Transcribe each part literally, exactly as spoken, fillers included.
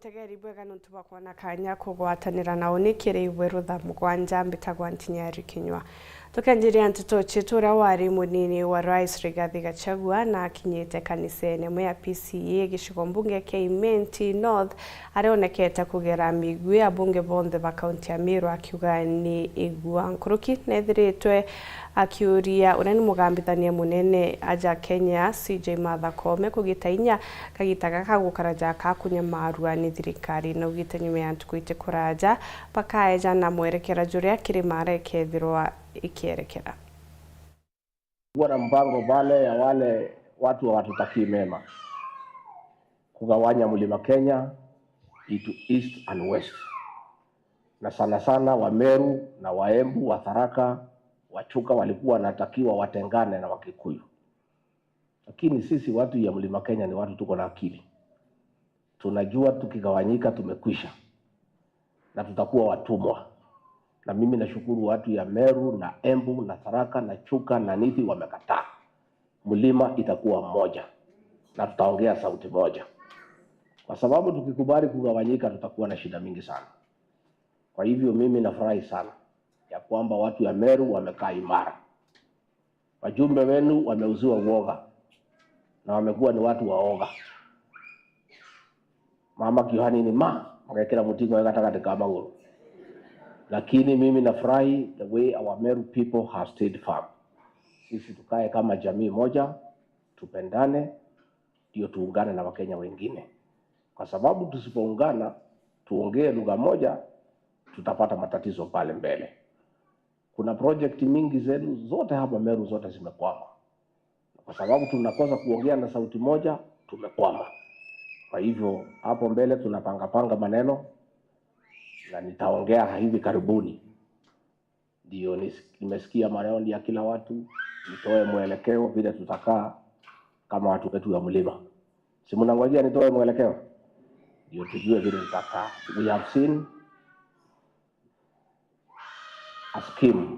Tegeri bwega nontu bwa kwona kanya kugwatanira na uni kiri ibwe rutha mugwanja. Mbitagwa Ntinyari Kinyua. Tukenjiria nteto cietu, uria wari munini wa Rais Rigathi Gachagua na akinyite kanisene imwe ya P C E gicigo mbunge kia Imenti North, arionekete kugera migwi abunge bonthe ba kaunti ya Meru akiuga ni igua nkuruki nethiritwe akiuria uria ni mugambithania munene aja Kenya, C J Martha Koome, kugita inya kagita gaka gukara ja ka kunyamarua ni thirikari. Naugite nyuma ya ntuku iti kuraja bakaeja na mwerekera juria kirima arekethirwa ikierekera. Kuwa na mpango pale ya wale watu hawatutakii mema, kugawanya Mlima Kenya into east and west, na sana sana Wameru na Waembu, Watharaka, Wachuka walikuwa wanatakiwa watengane na Wakikuyu. Lakini sisi watu ya Mlima Kenya ni watu tuko na akili. Tunajua tukigawanyika tumekwisha. Na tutakuwa watumwa. Na mimi nashukuru watu ya Meru na Embu na Tharaka na Chuka na Nithi wamekataa. Mlima itakuwa mmoja. Na tutaongea sauti moja. Kwa sababu tukikubali kugawanyika tutakuwa na shida mingi sana. Kwa hivyo mimi nafurahi sana ya kwamba watu ya Meru wamekaa imara. Wajumbe wenu wameuziwa uoga na wamekuwa ni watu waoga. Mama Kiohani ni ma, magekira mutingo ya gatagati ka maguru. Lakini mimi nafurahi the way our Meru people have stayed firm. Sisi tukae kama jamii moja, tupendane, ndio tuungane na Wakenya wengine. Kwa sababu tusipoungana, tuongee lugha moja, tutapata matatizo pale mbele. Kuna project mingi zenu zote hapa Meru zote zimekwama. Kwa sababu tunakosa kuongea na sauti moja, tumekwama. Kwa hivyo hapo mbele tunapanga panga maneno na nitaongea hivi karibuni. Ndio nis- nimesikia maoni ya kila watu, nitoe mwelekeo vile tutakaa kama watu wetu ya mlima. Si mnangojea nitoe mwelekeo? Ndio tujue vile tutakaa. We have seen a scheme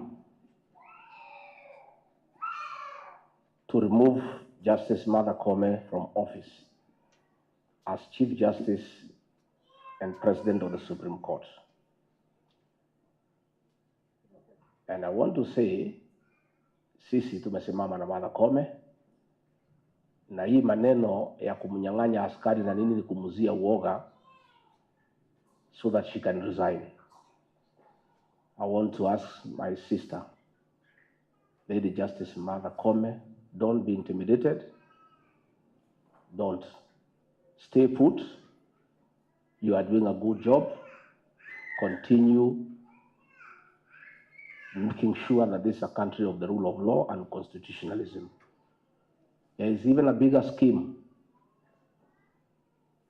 to remove Justice Martha Koome from office as Chief Justice and President of the Supreme Court. And I want to say, sisi tumesimama na Martha Koome, na hii maneno ya kumnyang'anya askari na nini ni kumuzia uoga, so that she can resign. I want to ask my sister, Lady Justice Martha Koome, don't be intimidated. Don't. Stay put. You are doing a good job. Continue making sure that this is a country of the rule of law and constitutionalism. There is even a bigger scheme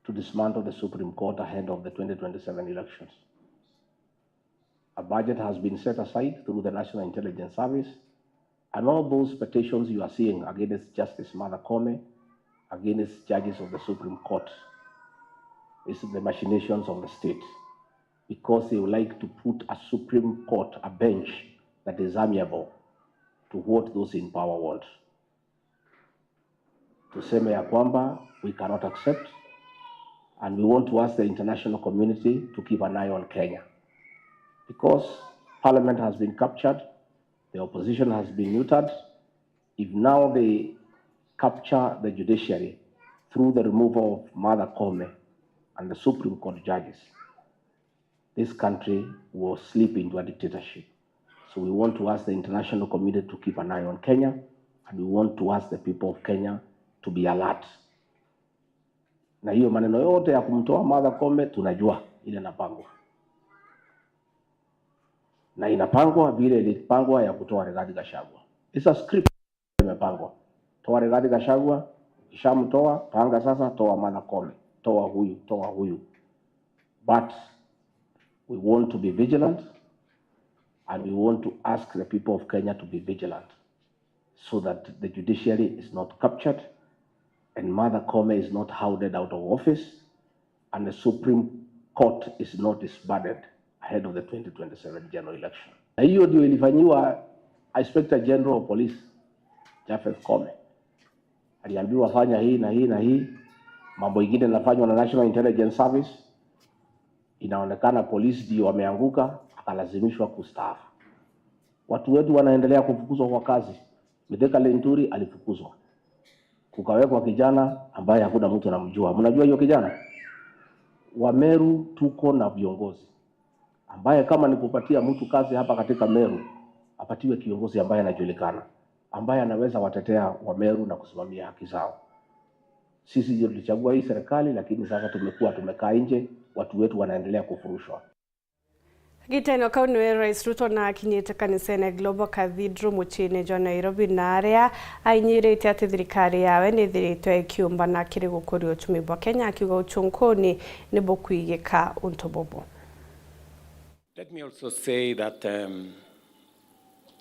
to dismantle the Supreme Court ahead of the twenty twenty-seven elections. A budget has been set aside through the National Intelligence Service, and all those petitions you are seeing against Justice Martha Koome, against judges of the Supreme Court, is the machinations of the state, because they would like to put a Supreme Court, a bench that is amiable to what those in power want. Tuseme ya kwamba we cannot accept, and we want to ask the international community to keep an eye on Kenya, because parliament has been captured, the opposition has been neutered. If now they capture the judiciary through the removal of Martha Koome and the Supreme Court judges, this country will slip into a dictatorship. So we want to ask the international community to keep an eye on Kenya, and we want to ask the people of Kenya to be alert. Na hiyo maneno yote ya kumtoa Martha Koome tunajua ile inapangwa. Na inapangwa vile ilipangwa ya kutoa Rigathi Gachagua. It's a script imepangwa. Toa Rigathi Gachagua, ukishamtoa, panga sasa, toa Martha Koome, toa huyu, toa huyu. But we want to be vigilant, and we want to ask the people of Kenya to be vigilant so that the judiciary is not captured and Martha Koome is not hounded out of office and the Supreme Court is not disbanded ahead of the twenty twenty-seven general election. Na hiyo ndio ilifanyiwa Inspector General of Police Japheth Koome. Aliambiwa fanya hii na hii na hii. Mambo ingine inafanywa na National Intelligence Service, Inaonekana polisi ndio wameanguka, akalazimishwa kustaafu. Watu wetu wanaendelea kufukuzwa kwa kazi. Mithika Linturi alifukuzwa, kukawekwa kijana ambaye hakuna mtu anamjua. Mnajua hiyo kijana? Wameru tuko na viongozi ambaye kama ni kupatia mtu kazi hapa katika Meru, apatiwe kiongozi ambaye anajulikana, ambaye anaweza watetea Wameru na kusimamia haki zao. Sisi ndio tulichagua hii serikali, lakini sasa tumekuwa tumekaa nje, watu wetu wanaendelea kufurushwa. Giteno kau niwe Rais Ruto na akinyite kanisene Global Cathedral muciine jwa Nairobi, na aria ainyirite ati thirikari yawe nithiritwe ikiumbana kiri gukuria uchumi bwa Kenya, akiuga uchunkuni ni bukwigika untu bubu. Let me also say that, um,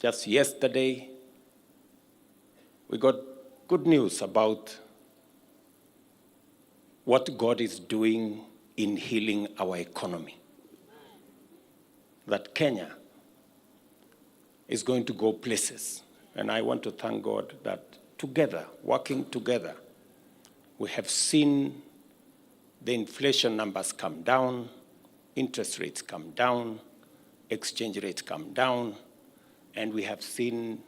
just yesterday, we got good news about what God is doing in healing our economy. That Kenya is going to go places. And I want to thank God that together, working together, we have seen the inflation numbers come down, interest rates come down, exchange rates come down, and we have seen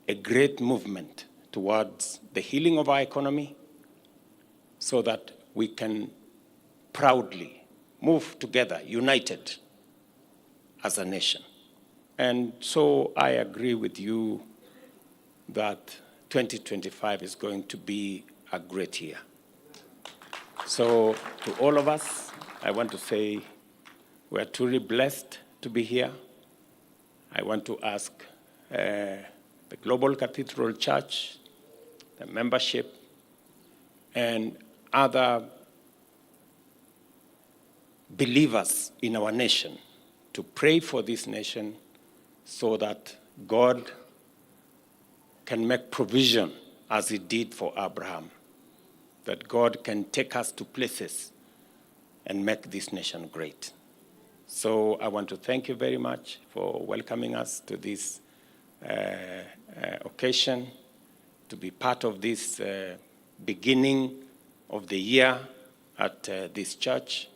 a great movement towards the healing of our economy so that we can proudly move together, united as a nation. And so I agree with you that twenty twenty-five is going to be a great year. So, to all of us, I want to say we are truly blessed to be here. I want to ask, uh, the Global Cathedral Church, the membership, and other believers in our nation to pray for this nation so that God can make provision as he did for Abraham, that God can take us to places and make this nation great. So I want to thank you very much for welcoming us to this, uh, uh, occasion, to be part of this, uh, beginning of the year at, uh, this church.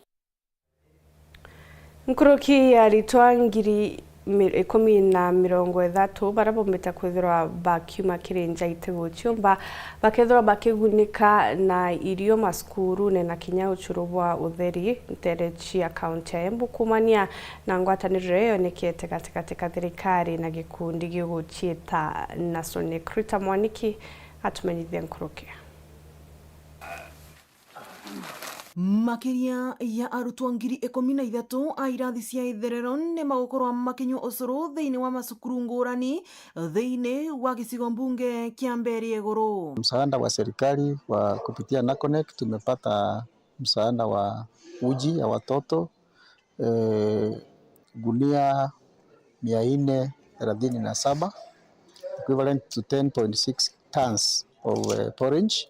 Nkuruki ya aritwa ngiri mi-, ikumi na mirongo ithatu baria bombite kwithirwa bakiuma kiri nja iti guciumba, bakethirwa bakigunika na irio macukurune na kinya ucuru bwa utheri nteere cia kaunti ya Embu, kuumania na ngwataniro iria yonekete gatigati ka thirikari na gikundi giguciita Nasonic. Rita Mwaniki atumenyithie nkuruki. Makiria ya arutwo ngiri ikumi na ithatu a irathi cia itherero ni magukorwa makinyua ucuru thiini wa macukuru ngurani thiini wa gicigo mbunge kia Mbeere ya Iguru. Msaada wa serikali wa kupitia Naconek, tumepata msaada wa uji ya watoto, eh, gunia mia nne thelathini na saba, equivalent to ten point six tons of, eh, porridge.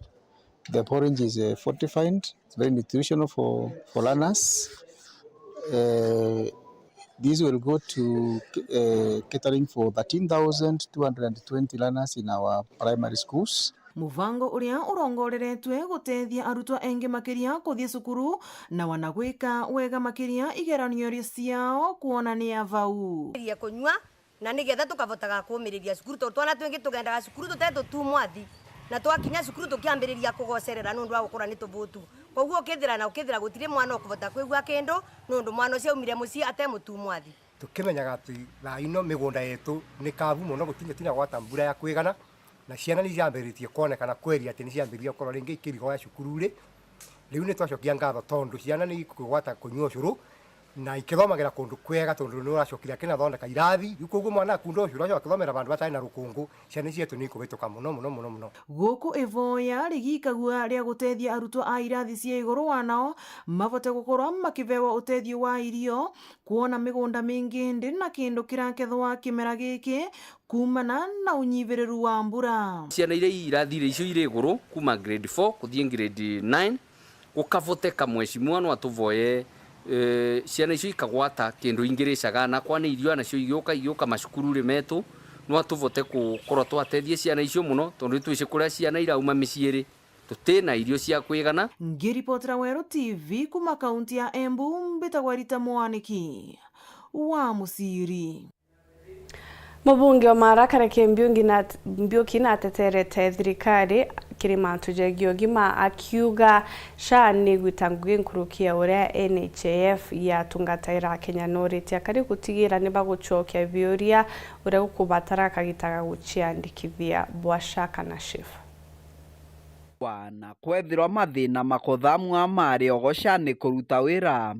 The porridge is, eh, fortified, it's very nutritional for, for learners. Eh, this will go to, eh, catering for thirteen thousand two hundred and twenty learners in our primary schools. Mubango uria urongoreretwe gutethia arutwa engi makiria kuthii cukuru na wana gwika wega makiria igeranio ciao kwonania vau. Ria kunyua, na nigetha tukavotaga kumiriria cukuru, tondu twana twingi tugendaga cukuru tutetutumwa thi, na twakinya cukuru tukiambiriria kugocerera nundu wa gukorwa ni tuvutu. Koguo ukithira na ukithira gutiri mwana ukuvota kwigua kindu, nundu mwana ucio aumire mucii ate mutumwa thi. Tukimenyaga ati thaa ino migunda yetu ni kavu mono, gutinda tina gwata mbura ya kwigana, na ciana ni ciambiritie kwonekana kweri ati ni ciambiririe gukorwa ringi ikirigwa cukuru ri. Riu ni twacokia ngatho tondu ciana ni ikugwata kunyua ucuru na ikithomagira kundu kwega, tondu ni uracokire akinathondeka irathi. Riu koguo mwana akunda ucuru, acoka akithomera vandu vatari na rukungu, ciana cietu ni ikuvituka mono, mono, mono, mono. Guku ivoya rigikagua ria gutethia arutwo a irathi cia iguru wa nao mavote gukorwa makibewa utethio wa irio, kwona migunda mingi ndiri na kindu kirakethwa kimera giki kuumana na unyiviriru wa mbura. Ciana iria irathire icio iri iguru kuuma grade four kuthii grade nine, gukavoteka, Mheshimiwa, no atuvoye, eh, ciana icio ikagwata kindu ingiricaga, na kwa ni irio nacio igiuka, igiuka macukururi metu, no atuvote gukorwa twatethia ciana icio mono, tondu nitwici kuria ciana irauma micii iri. tuti na irio cia kwigana. Ngiripotera Weru T V kuma kaunti ya Embu, mbitagwa Rita Mwaniki wa Musiri. Mubunge wa Mara Kareke Mbiuki na, Mbiuki nateterete thirikari kiri mantu jegii ugima, akiuga SHA ni igwita ngugi nkuruki ya uria N H I F yatungataira Akenya, na uritie akari gutigira ni bagucokia biuria uria gukubatara kagita ga guciandikithia bwa SHA kana SHIF. Wana kwethirwa mathina makuthamua mari ogoca ni kuruta wira,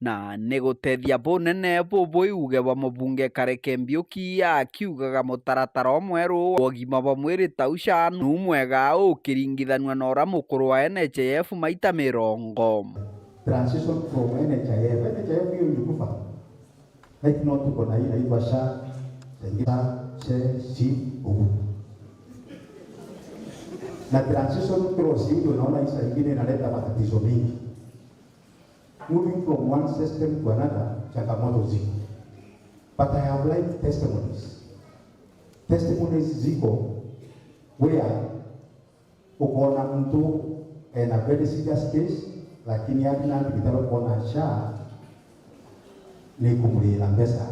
na ni gutethia bunene bubu iuge bwa mubunge Kareke Mbiuki, akiugaga mutaratara umweru wa ugima bwa mwiri ta uca nu mwega ukiringithanua na uria mukuru wa N H I F maita mirongo. Transition from N H I F, N H I F hiyo ilikufa. Right now tuko na hii inaitwa SHA, sengita, she, shi, ugu. Na transition clause hii ndio unaona hii saa ingine inaleta matatizo mengi. Moving from one system to another, changamoto ziko. But I have like testimonies. Testimonies ziko where ukoona muntu ena very serious case, lakini athi na thibitari ukoona SHA ni kumurira mbeca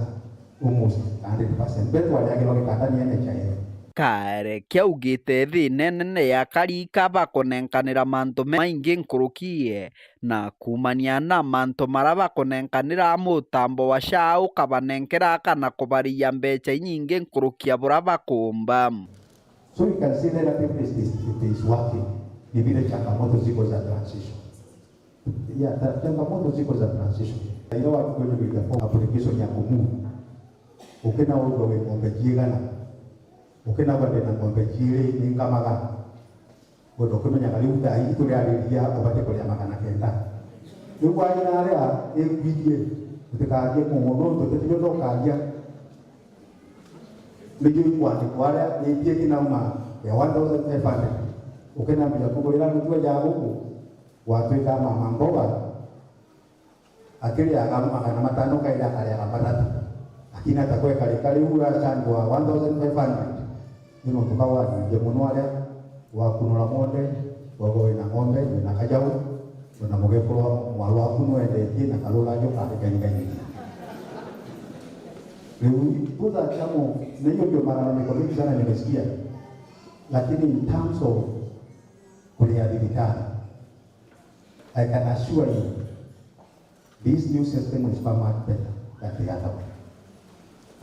almost hundred percent. Mbere twariagirwa gitanda ni N H I F. Kareke augite thina nene ya karika bakunenkanira mantu maingi nkuruki, na kumania na mantu mara bakunenkanira mutambo wa SHA ukabanenkera kana kubariia mbeca inyingi nkuruki ya bura bakumba. So you can see negative is, is, it is working. Ni vile changamoto ziko za transition. Yeah, ta-, changamoto ziko za transition. Ira watu kwenye vile form application ya kumove. Ukina uthwa wi ng'ombe ciigana. Ukina uthwa ndina ng'ombe ciiri ni nkamaga. Wenda ukimenyaga riu thaa ii turiariria ubati kuria magana kenda. Riu kwaina aria ikwirie, utikaarie mono nontu titio ndokaria. Nijui kwandikwa aria itie kinauma ya one thousand five hundred. Ukinambia kugurira rutua ja guku, watwika mama mboga, akiriaga magana matano kairi akariaga mathatu. Lakini atakweka rika riu uracangwa one thousand five hundred. Ni nontu ka wathithia mono aria wakunura ng'ombe, wauga wina ng'ombe, wina kajau, ona mugekorwa mwaru waku nwendetie na karura jo kari kaingaingi. Riu those are some of, na hiyo ndio malalamiko mengi sana nimesikia. Lakini in terms of kuria thirikari, I can assure you, this new system is far much better than the other one.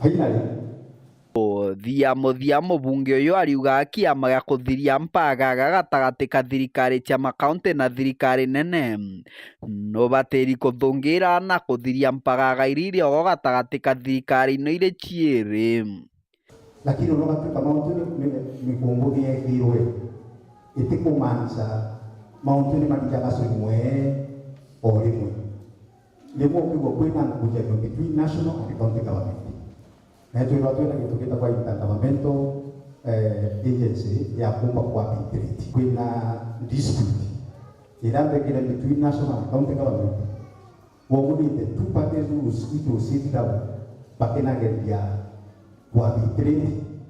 Finally, muthia muthia, mubunge uyu ariuga kiama gia kuthiria mpagaga gatagati ka thirikari cia makaunti na thirikari nene nubatiri kuthungira na kuthiria mpagaga iria iri ogo gatagati ka thirikari ino iri ciiri. Lakini ona gatuika mauntu ni, ni, mikumbuthi yekirwe, itikumaanisha mauntu ni mathiaga cunywe o rimwe. Rimwe ukigua kwina ngucanio between national and county government. Na twirwa twina gintu gitagwa intergovernmental, eh, agency ya kumba ku arbitrate. Kwina dispute ira mbekire between national and county government. Kwoguo ni the two parties who sit, who sit down, bakinageria ku arbitrate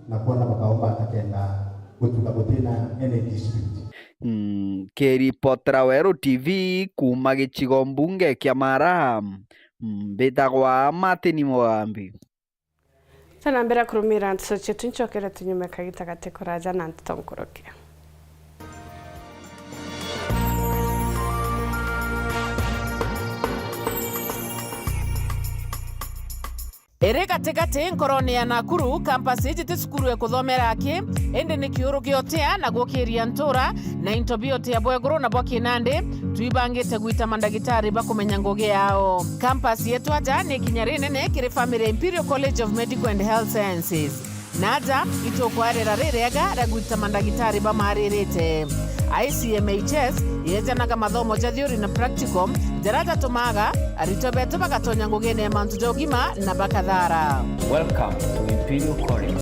na kwona bakaumba ata kenda gutuika gutina any dispute. Mm, kiripotera Weru T V kuma gicigo mbunge kia Mara, mbitagwa Martin Mugambi. Tana mbere kurumira nteto cietu, ncokere tunyume kagita gati kuraja na nteto nkuruki. Iri gatigati nkorone ya Nakuru, campus iji ti cukuru ya kuthomera aki, indi ni kiuru gia utia na gukiria ntura, na into bia utia bwa iguru na bwa kinandi, twibangite gwita mandagitari ba kumenya ngugi yao. Campus yetu aja ni ikinya rinene kiri family ya Imperial College of Medical and Health Sciences. Na aja itukwarira ririega ria gwita mandagitari bamaririte. I C M H S yejanaga mathomo ja theory na practical, jaria jatumaga aritwa betu bagatonya ngugine ya mantu ja ugima na bakathara. Welcome to Imperial College.